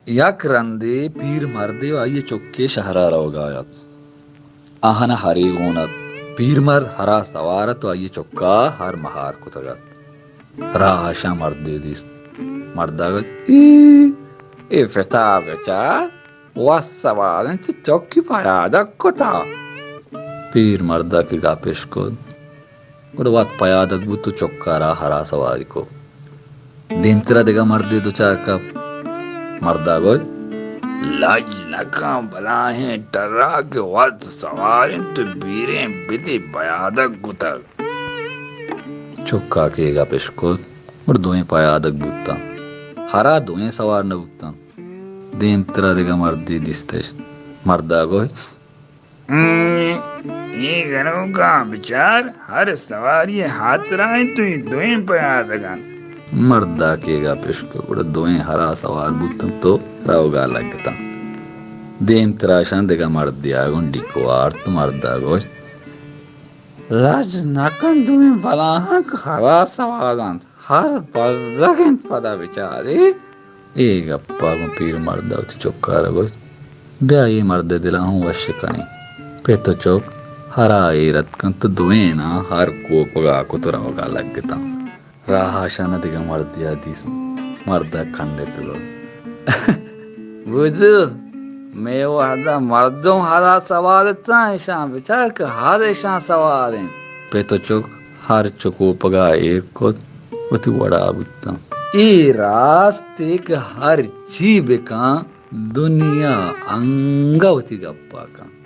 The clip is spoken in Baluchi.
یک رندے پیر مردے و آئی چکے شہرا روگا ات۔ آہانا ہرے گون ات۔ پیر مرد ہرا سوار ات و آئی چکا ہر مہار کتگ ات۔ راہ اشاں مردے دیست۔ مردا گوشت، ای، اے پتا بچار، وت سوار انت، چکی پیادگ کتا۔ پیر مردا کہ گپ اشکت، گڑا وت پیادگ بوت و چکا را ہرا سواری کو۔ دیمترا دگہ مردے دچار کپت۔ مردا گوشت، لج نکن بلاہیں ٹرا کہ وت سوار انت و پیریں بدی پیادگ کتگ۔ چکا کہ اے گپ اشکت، گڑا دوئیں پیادگ بوتاں۔ ہرا دوئیں سوار نہ بوتاں۔ دیمترا دگہ مردے دیستش۔ مردا گوشت، اے گنوکاں بچار، ہر سواری ہاترا انت و اے دوئیں پیادگ انت۔ مردا کہ اے گپ اشکت، گڑا دوئیں ہرا سوار بوتنت و روگا لگتاں۔ دیمترا اشاں دگہ مردے آ گوں ڈیک وارت۔ مردا گوشت، لج نکن دوئیں بلاہاں کہ ہرا سوار انت، ہر بزگ انت پدا بچارے۔ اے گپا گوں پیر مردا وتی چکارا گوشت، بیا اے مرد ء دلا ہوں وش کنیں۔ پت و چک ہرا ایر اتکنت، دوئیناں ہر کوپگا کت و روگا لگتاں۔ راہا اشانا دگہ مردیا دیست۔ مردا کندت و گوشت، بزو، مئے وہدا مردم ہرا سوار اتاں، اشاں بچار کہ ہر اشاں سوار انت۔ پت و چک ہر چو کوپگا ایر کت، وتی وڑا بوتاں۔ اے راستے کہ ہر چی بکن، دنیا انگہ وتی گپا کن۔